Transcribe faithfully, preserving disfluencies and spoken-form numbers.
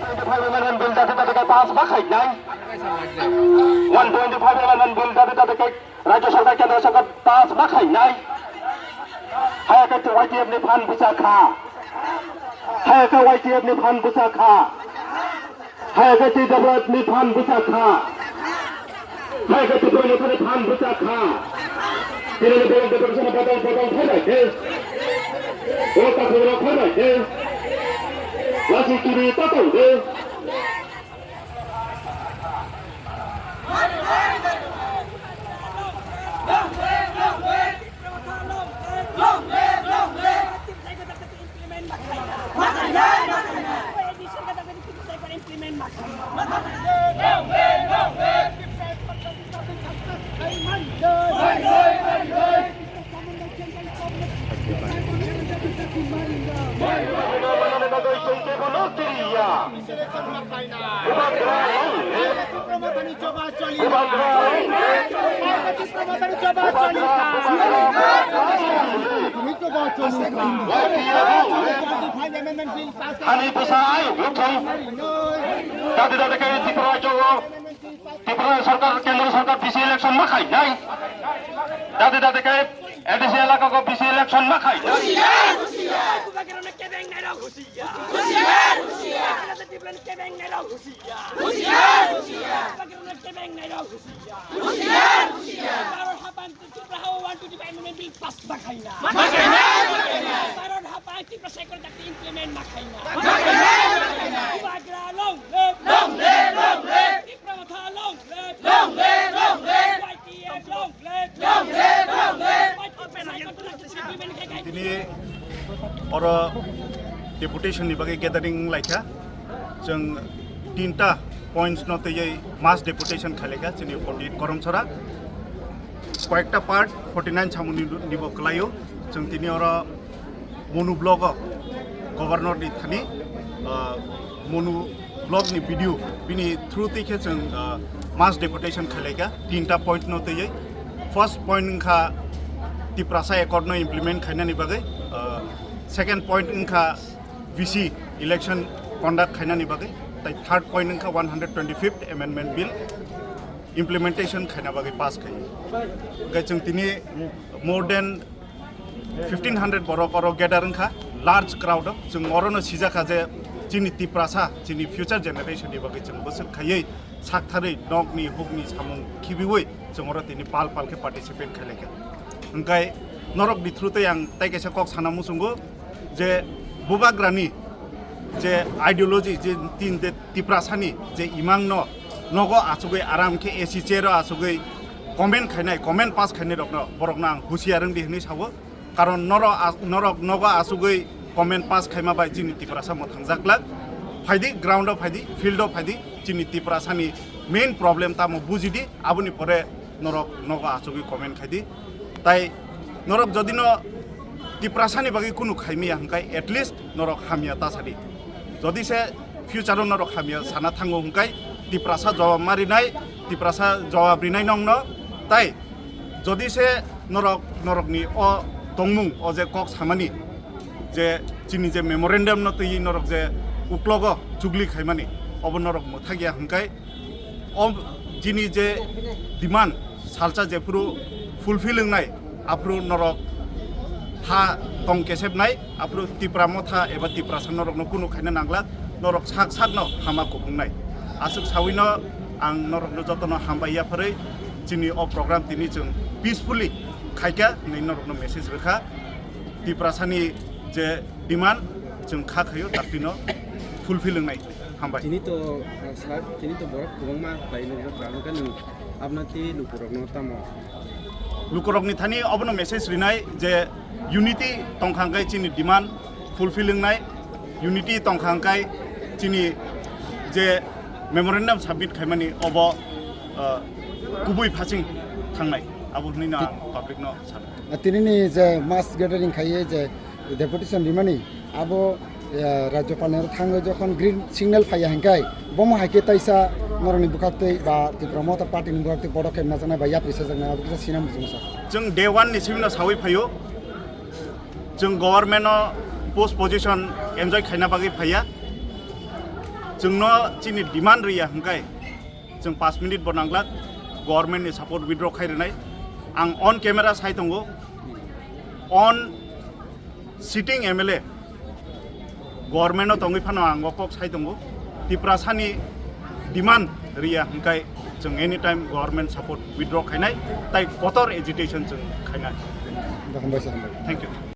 Twenty-five amendment bill jati jati kai pass ma khainai. One twenty-five amendment bill jati jati kai Rajya Sarkar, Kendra Sarkar pass ma khainai. Haya khe Y T F ni phan bwsa kha. Haya khe Y T F ni phan bwsa kha. Haya khe T W F ni phan bwsa kha. Haya khe Tripura Motha ni phan bwsa kha. Tini ni Bharat Federation ni bodol bodol phaibai khe. O takhuk rok phaibai khe. Lasi tini ta tong khe. Ani bwsa ayuk lukthung. Dati dati khe Tripura rajyo o Tripura sarkar, kendra sarkar B C election ma khainai. Dati dati khe A D C elaka o B C election ma khainai. Husiar, husiar. Bubagrano kebeng nairok husiar. Husiar, husiar. Bubagrano kebeng nairok husiar. Husiar, husiar. Bubagrano kebeng nairok husiar. Husiar, husiar. Bharat hapan Tripura hao one twenty-five amendment bill pass ma khaina. Ma khaina, ma khaina. Bharat hapan Tripura Saikor Jati implement ma khaina. Ma khaina, ma khaina. Bubagra long live. Long live, long live. Tripura Motha long live. Long live, long live. Y T F long live. Long live, long live. Tini oro deputation ni bagwi gathering wnglaikha. Chwng tinta points no twiwi mass deputation khailaikha chini Pandit Karamchara. Koyekta part forty nine samung ni, nibo kwlaio. Chwng tini oro Monu block o governor ni thani, ah, Monu block ni B D O bini through twi khe chwng, ah, mass deputation khailaikha tinta point no twiwi. First point wngkha Tiprasa Accord no implement khainani bagwi, ah, second point wngkha V C election conduct khainani bagwi, tai third point wngkha one hundred twenty-fifth amendment bill implementation khaina bagwi pass khai. Hwnkhe chwng tini more than fifteen hundred borok oro gather wngkha, large crowd o. Chwng orono sijakha je chini Tiprasa, chini future generation ni bagwi chwng bwswk khaiwi saktharwi nokni hukni samung khibiwi chwng oro tini pal pal khe participate khailaikha. Hwnkhe norokni through tei ang tai kaisa kok sana muchungo je Bubagrani je ideology, je tin de Tiprasani je imangno nogo achugwi aram khe A C chair o achugwi comment khainai, comment pass khainai rokno, borokno ang husiar wngdi hwnwi sao. Karon noro a-, norok nogo achugwi comment pass khaima bai chini Tiprasa mwthangjaklak. Phaidi ground o phaidi, field o phaidi, chini Tiprasani main problem tamo bujidi, aboni pore norok nogo achugwi comment khaidi. Tai norok jodi no Tiprasani bagwi kunu khaimiya hwnkhe at least norok hamya ta sadi. Jodi se future o norok hamya sana thango hwnkhe Tiprasa jawab ma rinai, Tiprasa jawab rinai nongno. Tai jodi se norok, norokni o tongmung, o je kok samani, je chini je memorandum no twi norok je uklogo chugli khaimani, obo norok mwthakya hwnkhe o chini je demand salsa jephuru fulfill wngnai, aphuru norok ha tong kesepnai, aphuru Tipra Motha eba Tiprasa norokno kunu khaina nangla, norok sak sakno hama kuphungnai. Aswk sawino ang norokno jotono hambai yapharwi chini o program tini chwng peacefully khaikha hwnwi norokno message rwkha. Tiprasani je demand chwng kha khaio daktino. fulfill wngnai. Hambai. Tini to, uh, sir, tini to borok kwbangma khlai nukjak, kha, hwnkhe nwng abna tei lukurokno tamo? Lukurokni thani obono message rinai je unity tongkha hwnkhe chini demand fulfill wngnai, unity tongkha hwnkhe chini je memorandum submit khaimani obo, uh, kubui phasing thangnai, abo hwnwi no ang public no sano. Tinini je mass gathering khaiye je deputation rimani, abo, eh, Rajyapal ni thangwi jokhon green signal phaiya hinkai, bomo hai khe taisa norokni bwkhaktwi ba Tipra Motha Party ni bwkhaktwi podokkhep najaknai ba yapri sajaknai, abo kisa sinam muchungsa. Chwng day one ni simi no sawi phaio, chwng government no post position enjoy khaina bagwi phaiya, chwngno chini demand riya hinkai, chwng paanch minute bo nanglak government ni support withdraw khai rwnai. Ang on camera sai tongo, on sitting M L A, government no tongwi phano ang o kok sai tongo. Tiprasani demand riya hinkai chwng anytime government support withdraw khainai, tai kotor agitation chwng khainai. Hambai sir, hambai. Thank you.